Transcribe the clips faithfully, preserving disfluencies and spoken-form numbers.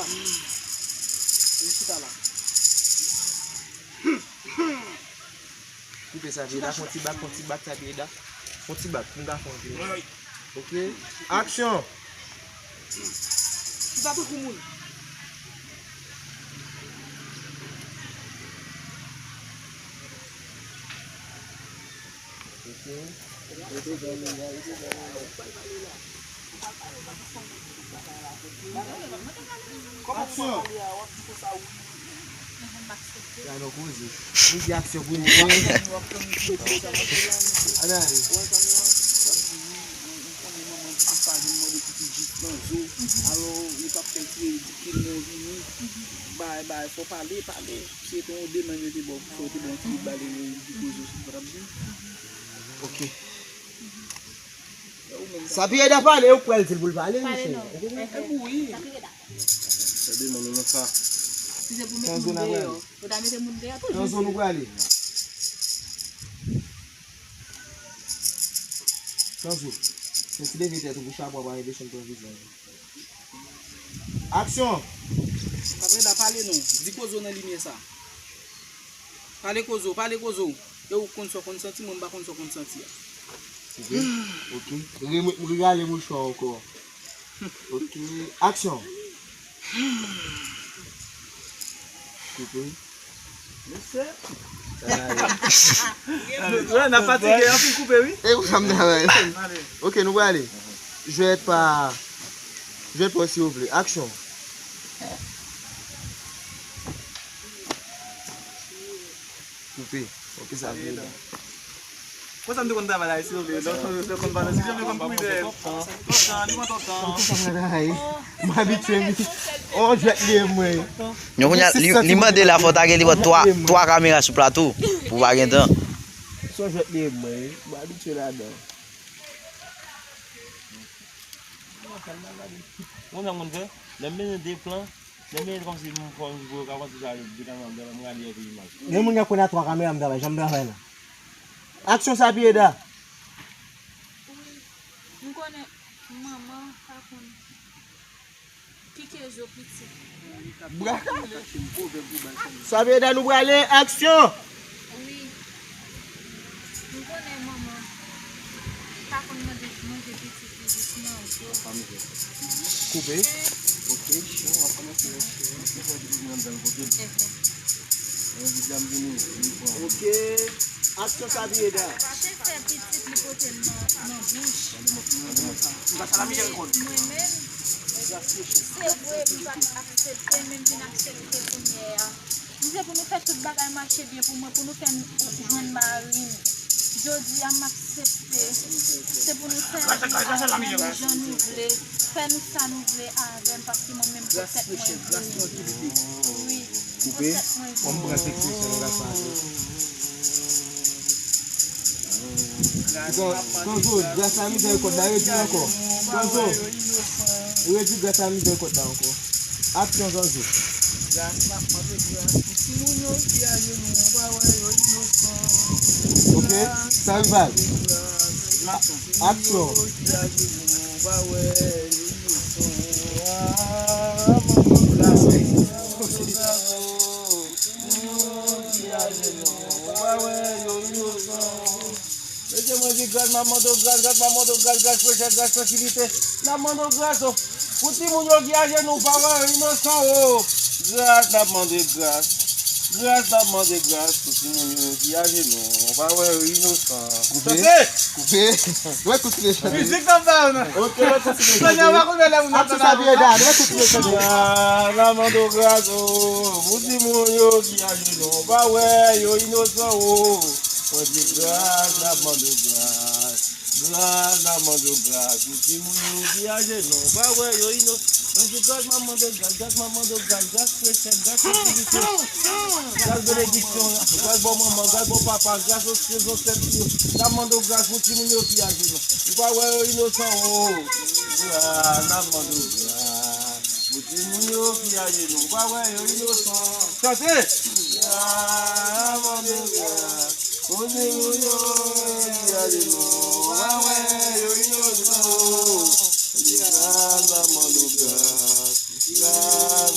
Li chita la. Koupe sa, Jada, fè yon ti bak, fè yon ti bak, sa, Jada. Fè yon ti bak, pou m ka fè yon ti bak. Ok? Aksyon! Chita tankou moun. Ok. Aksyon! Gade yon koze. Li di aksyon pou li. Ann ale. Bay, bay, fò pale, pale. Si se te yon demann yo te ba w, fò yo te ba w yon ti bout bale, yo di koze sou sa w t ap di. Ok. Sa Pierre da pale, ou kwè l di l pou l pale, mesye? Pale non. Ou konprann? Sa Pierre da. Sa demann ou nan sa. Si se pou met moun deyò, ou ta mete moun deyò toujou. Nan zòn ou prale. Tanzou, fè ti leve tèt ou pou chapo a pa anpeche m pran vizyon. Aksyon! Kapreda, pale non. Di koze w nan limyè sa. Pale koze w, pale koze w. E ou konn sa w konn santi, mwen m pa konn sa w konn santi a. Ok, ok. Rale mouchwa ankò. Ok, aksyon! Koupe. Mesye. N ap fatige, anpil koupe, wi. E pou sa m travay. Ok, nou prale. Jwèt pa, jwèt pa, silvouplè. Aksyon. Koupe. Ok, sa vle la. Konsa m te konn travay la, isi, yo vle. Lòt, lòt, lòt, konn pale. Si janm yo konn kouri dèyè. Tout tan, li pran tout tan. Konsa m travay. M abitye, wi. On jwèt li ye, mwen. Non, kounye a, li, li mande la, fò ta gen li bò twa, twa kamera sou plato, pou pa gen tan. Se on jwèt li ye, mwen, wi. M abitye ladan. Mwen menm, mwen fè, lè m mennen de plan, lè m mennen kòmsi m fò m pou yo ka wè sa, de kamera, m gade yon imaj. Gen moun k ap konn a twa kamera m travay, jan m travay la. Aksyon, sa Pieda. Wi, m konnen manman pa konn pike zo pitit. Bra kale. Sa Pieda, nou prale, aksyon! Wi. M konnen manman pa konn mande manje pitit li jis nan zo. Koupe. Ok, chen, w ap kòmanse wè chen. Ki fè di nan dan kote l. Enhen. Mwen di dam vini, li pran. Ok. Aksyon, sa Pieda. Chen fè pitit li pote l nan, nan bouch. M pa sa la mizèrikòd. Mwen menm, se vre, m pa t aksepte, men m vin aksepte kounye a. M se pou nou fè tout bagay mache byen pou mwen, pou nou fè n jwenn mari m. Jodi a, m aksepte. Se pou nou sèvi avè m jan nou vle. Fè nou sa nou vle avè m, paske mwen menm, se tèt mwen vle. Wi, se tèt mwen vle. Bon, m pran ekspresyon nan gason an. Tanzo, gras a mizèrikòd la, redwi l ankò. Tanzo, redwi gras a mizèrikòd la ankò. Aksyon, Tanzo. Gras, m ap mande gras pou timoun yo ki ajenou, ou pa wè yo inosan. Ok, sa rival. A-, aksyon. Ki ajenou, ou pa wè yo inosan. Ah, mande gras. Timoun yo ki ajenou, ou pa wè yo inosan. Mesye, mwen di gras, m ap mande w gras, gras, m ap mande w gras, gras, frechè, gras, trankilite. N ap mande w gras, o. Pou timoun yo ki ajenou, pa wè yo inosan, o. Gras, n ap mande gras. Gras, n ap mande gras pou timoun yo ki ajenou, pa wè yo inosan. Koupe. Chante! Koupe. Wè kontine chante. Mizik nan ba yo, non. Ok, wè kontine chante. Sènyè, w pa konnen lè moun ap tann avè w. Aksyon, sa Pieda, wè kontine chante. Gras, n ap mande w gras, o. Pou timoun yo ki ajenou, pa wè yo inosan, o. Mwen di gras, n ap mande w gras. Gras, n ap mande w gras. Pou timoun yo ki ajenou, pa wè yo inosan. Mwen di gras, m ap mande gras. Gras, m ap mande w gras. Gras frechè, gras tranquillité. Gras benediksyon, gras bò manman, gras bò papa, gras osye zansèt yo. N ap mande w gras pou timoun yo ki ajenou. Ou pa wè yo inosan, o. Gras, n ap mande w gras. Pou timoun yo ki ajenou, pa wè yo inosan. Chante! Gras, n ap mande w gras. Pou timoun yo ki ajenou, pa wè yo inosan. Gras, n ap mande w gras. Gras,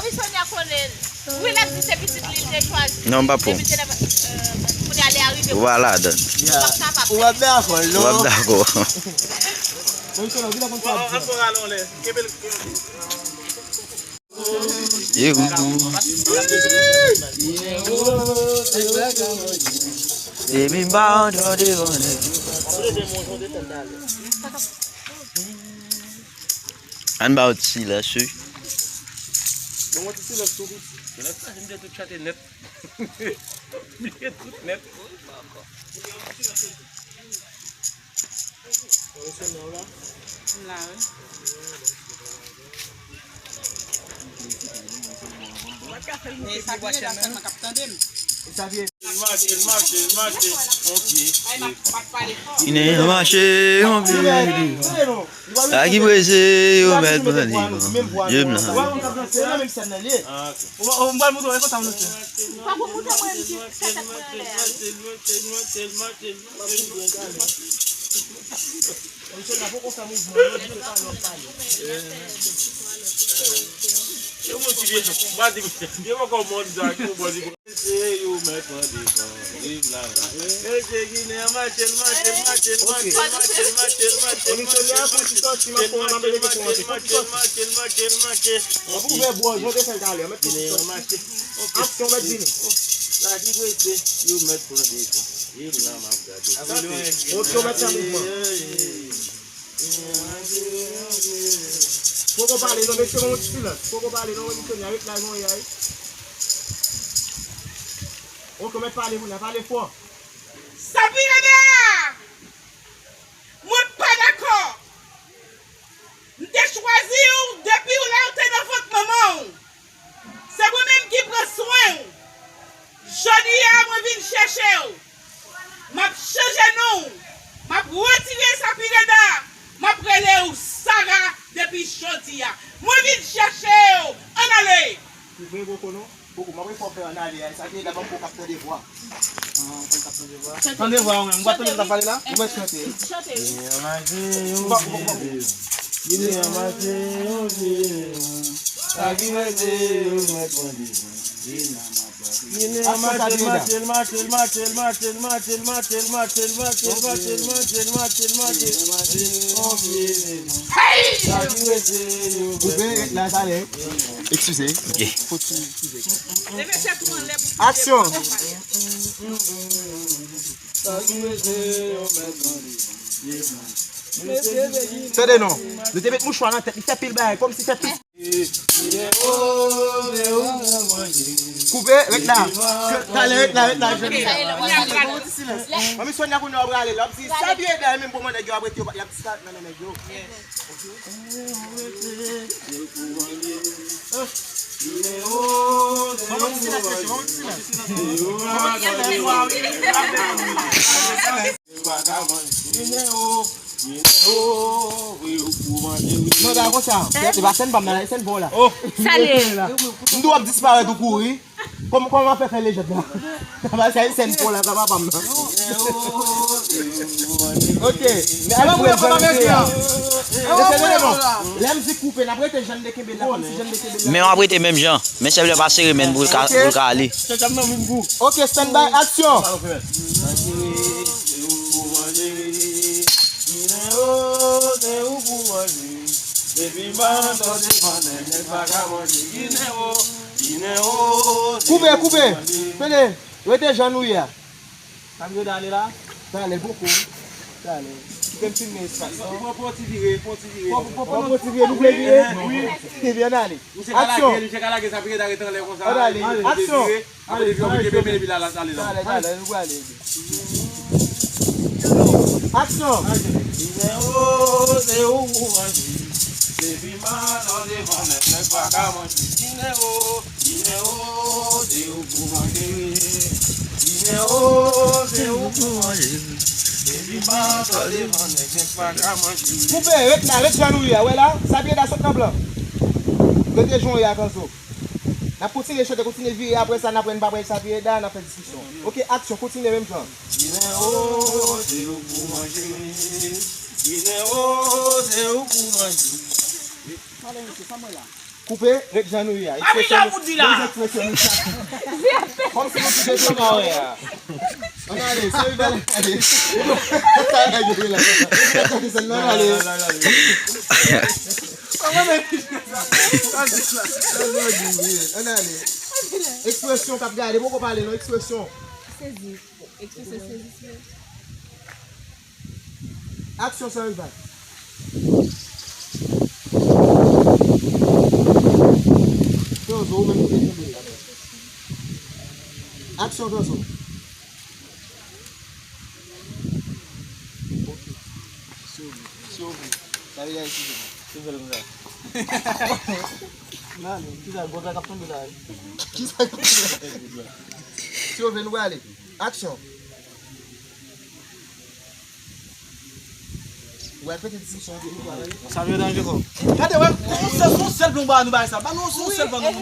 Anpi Sonya konnen l. Wi, l ap di se pitit li, l te chwazi. Non, m pa pou. Depi se lè, euh, kounye a lè a rive. Ou pa ladan. Ou p ap kapab. Ou ap dakò, non? Ou ap dakò. Bon, Sonya, vin la konn sa. Ye gougou. Depi m pa antre devan nèg. Ann ba yo ti silans wi. Bon, yon ti silans tou piti. Silans la, m te tout chante nèt. M te tout nèt. M la, wi. Men sa ki rele la sèlman k ap tande m. Li ne mache, yon pye devan. Sa ki prese, yo mèt pran li. Jem la. Yo, mon ti vye, m pa di, vye poko moun sa ki yon bò di. Se yo mèt pran devan, viv la. Mesye Ginen an mache, l mache, l mache, l mache, l mache, l mache, l mache, l mache, l mache, l mache, l mache, l mache. Ou ouvè bwòz, mwen te fè l talè, mèt konn sòti. Aksyon, mèt vini. Sa ki prese, yo mèt pran devan. Viv la, m ap gade. Ok, yo mèt fè mouvman. Poko pale non, mesye, yon ti silans. Poko pale non, Sonya, ret la, yon yay. Ok, mèt pale, moun nan pale fò. Sabrina! Mwen pa dakò! M te chwazi w depi w lè w te nan vant manman w. Se mwen menm ki pran swen w. Jodi a, mwen vin chèche w. M ap chanje non w. M ap retire Sapireda. M ap rele w Sara depi jodi a. Mwen vin chèche w. Ann ale! Ou vle poko non? Poko, m ap fè w fè ann ale a. Sapireda, ban m poko ap tande vwa. Tande vwa ou menm. Ou pa tande sa pale la? Ou mèt chante. Chante. Ginen an mache yon vye leyon. Ginen an mache yon vye leyon. Sa ki rete yo mèt pran devan. Ginen an mache, l mache, l mache, l mache, l mache, l mache, l mache, l mache, l mache, l mache, l mache, l mache, l mache, l mache, l mache, l mache, yon vye leyon. Sa ki rete yo mèt pran devan. Eskize. Ok. Aksyon. Tande non. Nou te met mouchwa nan tèt li, fè pil bagay, kòmsi fè pil. Koupe, ret la. Talè, ret la, ret la. Manmi Sonia kounye a w prale la, w ap di, sa byen dèyè menm pou mwen nèg yo ap rete yo, y ap disparèt nan men nèg yo. Manman ti silans, mesye, manman ti silans. Manman ti silans. Non, ta konsa. Se pa sèn pa m nan, la, e sèn pa w la. Salye. M di w ap disparèt ou kouri. Kòm, kòman fè fè lejand la? Sa pa sèn pa w la, sa pa pa m nan. Ok. Men al pou jan l te ye a. Mesye, non, non. Lè m di koupe, n ap rete jan n te kenbe la, kòmsi jan n te kenbe la. Men w ap rete menm jan. Men sèlman pa sere men pou l ka, pou l ka ale. Ok, stand by, aksyon! Koupe, koupe! Pede, rete jan nou ye a. Sa m rete ale la? Talè, poko. Talè. Kite m filme espas lan. Fò, fò, fò ti vire, fò ti vire. Fò, fò, fò nou ti vire, nou vle vire? Wi. Vin ale. Misye ka lage, misye ka lage sa, piye ta rete anlè konsa. Ann ale. Aksyon. Apre li vire, vire, vire, epi la, la, ale la. Talè, talè, nou prale. Aksyon. Dinero, se ou pou manje. Depi mal an devan nèg, nèg pa ka manje. Dinero, dinero, se ou pou manje. Dinero, se ou pou manje. Depi mal an devan nèg, nèg pa ka manje. Koupe, ret la, ret jan nou ye a, wè la, sa piye ta sot nan plan. Rete jan w ye a, Kanzo. N ap kontinye chante, kontinye vire, apre sa, n ap wè n pa pral sa piye da, n ap fè diskisyon. Ok, aksyon, kontinye menm jan. Dinero, se ou pou manje. Dinero, se ou pou manje. Pale, mesye, sa mwen la. Koupe, ret jan nou ye a. Ekspresyon nou, ekspresyon nou sa. Kòmsi nou tout de jan nou ye a. Ann ale, se yon bèl ale. Sa nèg yo la. Ann ale. Ann ale. Ekspresyon k ap gade, poko pale non, ekspresyon. Sezi. Ekspresyon sezi, sezi. Aksyon, San Rival. Kanzo, ou menm ki te kenbe l la. Aksyon, Kanzo. Ok. Sove. Sove. Sa vle di sove. Sove l konsa. Nan, kisa, gòj la k ap tonbe la. Kisa k ap tonbe la? Sove, nou prale. Aksyon. Ou al pete diskisyon epi nou pral ale. Sa vle danje kò. Gade, wè, se yon sèl plan ba nou bay sa. Ba nou se yon sèl plan nou.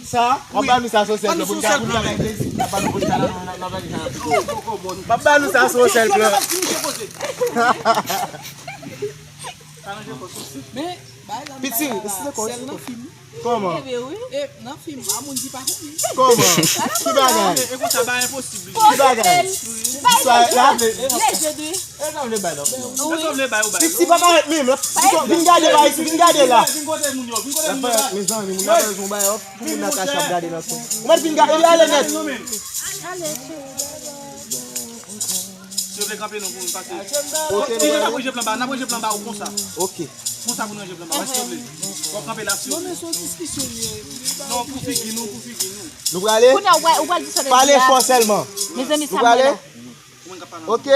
Sa, w ap ba nou sa se yon sèl plan pou nou ka, pou nou ka bay plezi. N ap ba nou pou nou ka la, n ap, n ap, n ap, n ap. W ap ba nou sa se yon sèl plan. Men, bay la, piti, bay la, sèl nan fim. Kòman? Ebe wi. E, nan fim, a moun ki pa konnen. Kòman? Ki bagay? E konsa, ba enposib. Ki bagay? Bay lejand. Lejand, wi. E sa w vle bay la? Wi. E sa w vle bay, ou bay. Piti pa parèt menm. Vin gade pa isi, vin gade la. Vin kote moun yo, vin kote moun yo. Mezanmi, moun nan bezwen bay off. Pou moun nan ka ap gade nan fon. Ou mèt vin gade, ale nèt. Ale. Si w vle kanpe non pou nou pase. Ok, nou pral. N ap ranje plan ba, n ap ranje plan ba ou konsa. Ok. Konsa pou nou ranje plan ba, si w vle. W ap kanpe la, si w vle. Non, men se yon diskisyon li ye. Non, pou figi nou, pou figi nou. Nou prale? Kounye a, ou pral, ou pral di sa. Pale fò sèlman. Mezanmi, sa mwen la. Ok.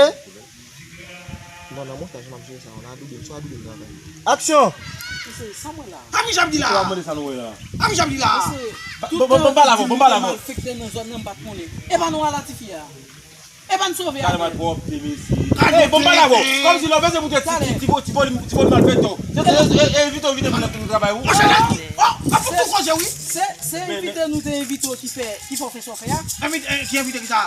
Bon, nan montaj, m ap jere sa, w adoube m, sou adoube m travay. Aksyon! Sa mwen la. Sa misye ap di la? Sa misye ap di la? Bon, bon, bon, pale avè w, bon, pale avè w. Malfektè nan zòn nan, m pa t konnen. E pa nou ala tifi a. E pa n sove avè l. Kalman pwòpte, mesye. Bon, pale avè w. Kòmsi lè w bezwen moutre ti, ti, ti, ti volim, ti volim malfektè w. Se, se, se, e, evite w, evite moun nan travay ou. Monchè, nèg, oh, ap fouti koze, wi. Se, se envite nou te envite w ki fè, ki fè w fè sa w fè a. Envite, ki envite ki sa?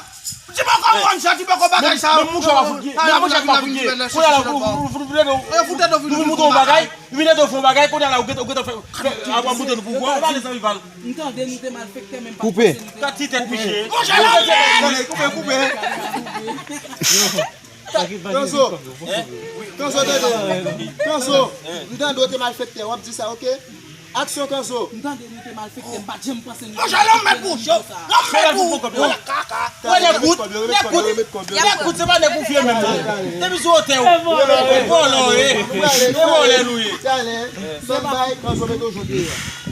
Ti poko konn sa, ti poko bagay sa. Men, men mouchwa pa fout gen. Men mouchwa pa fout gen. Kounye a la, ou, ou, ou, ou, ou, ou, ou vin moutre w bagay, ou vin ede w fè yon bagay, kounye a la, ou gentan, ou gentan fè, fè, ap, ap moutre nou pouvwa, ou pa de zanmi pa l. M tande nou te malfektè, men m pa panse nou te. Koupe. Kat ti tèt miche. Koupe, koupe, koupe. Kanzo. Kanzo, tande. Kanzo, m tande w te malfektè, w ap di sa, ok? Aksyon, Kanzo. M tande nou te malfektè, m pa t janm panse nou te malfektè nan nivo sa. Monchè, lanmèd pou yo, lanmèd pou yo, kaka. Wè nèg wout, nèg wout, nèg wout, se pa nèg ou fye menm non. Depi sou wotè ou, e vòlè w ye, e vòlè nou ye. Talè, stand by, Kanzo mete w jodi a.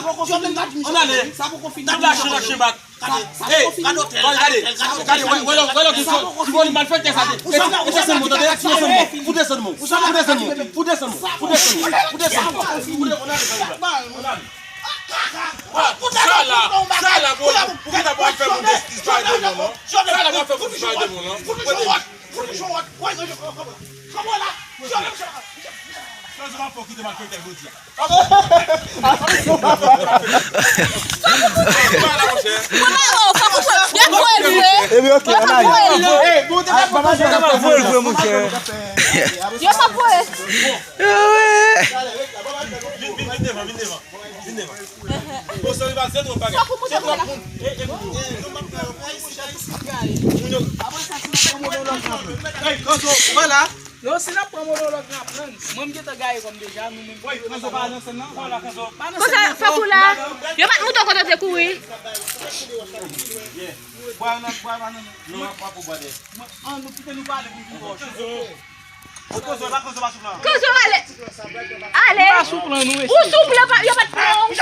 Ann ale. N ap lache nan chebak. Ey, gade, gade, wè, wè, wè, wè, ki fo, ki fo li malfektè sa, te. Ey, desann mwen, tande, desann mwen, fout desann mwen, fout desann mwen, fout desann mwen, fout desann mwen, fout desann mwen. Sa la, sa la, bro, pou ki ta pral fè moun disparet de moun, non? Sa la pral fè moun disparet de moun, non? Kote? Kote? Kote? Kote? Kote? Kote? Kote? Kote? Kote? Kote? Kote? Epi, ok, ann ale. Yo p ap voye l vre. Yo p ap voye. Fòk ou moute pou la. Apre sa, si n ap pran monolog, n ap pran. Yo, si n ap pran monolog, n ap pran. Mwen, m gentan gaye kò m deja, nou menm. Wi, Kenzo pa nan sèn nan, pa nan sèn nan. Konsa, fòk ou la. Yo pa t montre w kote w te kouri. Bwa nan, bwa nan. Non, pa pou bwa de. An, nou kite nou pale pou vin bò. Kenzo. Kenzo, ale. Ale. Ou sou plan, pa, yo pa t pran w.